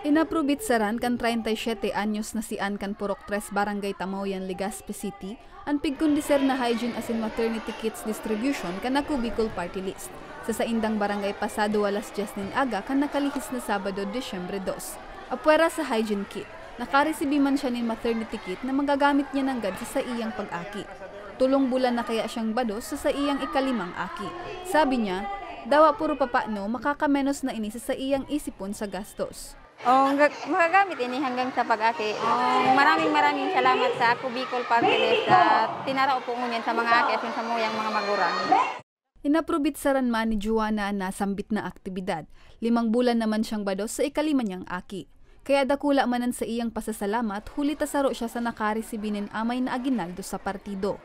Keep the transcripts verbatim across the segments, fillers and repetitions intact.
Inaprobitsaran kan treinta y siete anyos na si Ann kan Purok tres, Barangay Tamaoyan, Legazpi City, an pigkondiser na hygiene asin maternity kits distribution kan Ako Bicol Party List. Sa saindang barangay pasado alas dyes nin aga kan nakalihis na Sabado, Disyembre dos. Apwera sa hygiene kit, nakaresibi man siya nin maternity kit na magagamit niya nanggad sa saiyang pag-aki. Tolong bulan na kaya siyang bados sa saiyang ikalimang aki. Sabi niya, dawa puro papano makakamenos na ini sa saiyang isipon sa gastos. Oh, ga-, magagamit ini hanggang sa pag-aki. Oh, maraming, maraming salamat sa Ako Bicol Party List at tinarao po ngunyan sa mga aki asin samuyang mga magurang. Inaprobitsaran man ni Joanna an nasambit na aktibidad. Limang bulan naman siyang bados sa ikalima niyang aki. Kaya dakula man an saiyang pasasalamat, huli ta saro siya sa nakaresibi nin amay na aginaldo sa partido.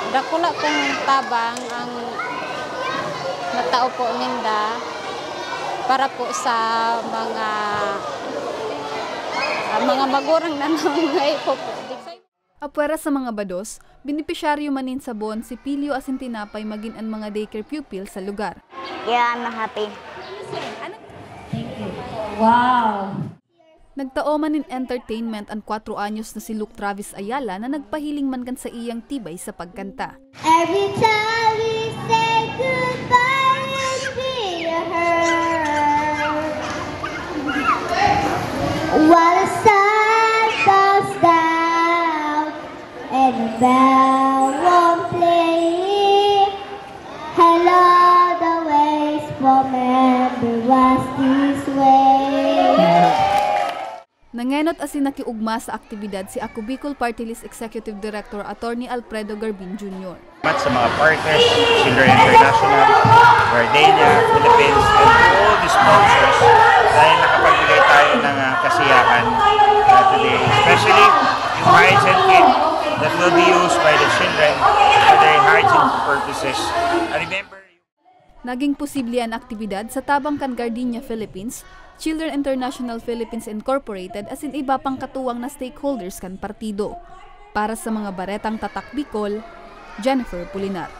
Dakula pong tabang ang natao po ninda para po sa mga, ah, mga magurang na nangangaipo po. Apwera sa mga bados, benepisyaryo man nin sabon, sipilyo asin tinapay magin an mga daycare pupil sa lugar. Yeah, I'm happy. Wow! Nagtao man nin entertainment an kwatro anyos na si Luke Travis Ayala na nagpahiling man kan saiyang tibay sa pagkanta. Every time we say goodbye, it be a hurt. While the sun falls down and the bell won't play, hello, the ways for memory was this way. Nangenot asin nakiugma sa aktibidad si Ako Bicol Party List Executive Director Attorney Alfredo Garbin Junior. Salamat sa mga partners, Children International, Gardenia, Philippines, and to all the sponsors dahil nakapagbigay tayo ng ah, kasiyahan ah, today. Especially yung hygiene kit that will be used by the children for their hygiene purposes. I remember Naging posible an aktibidad sa tabang kan Gardenia Philippines, Children International Philippines Incorporated asin iba pang katuwang na stakeholders kan partido. Para sa mga Baretang Tatak Bicol, Jennifer Pulinar.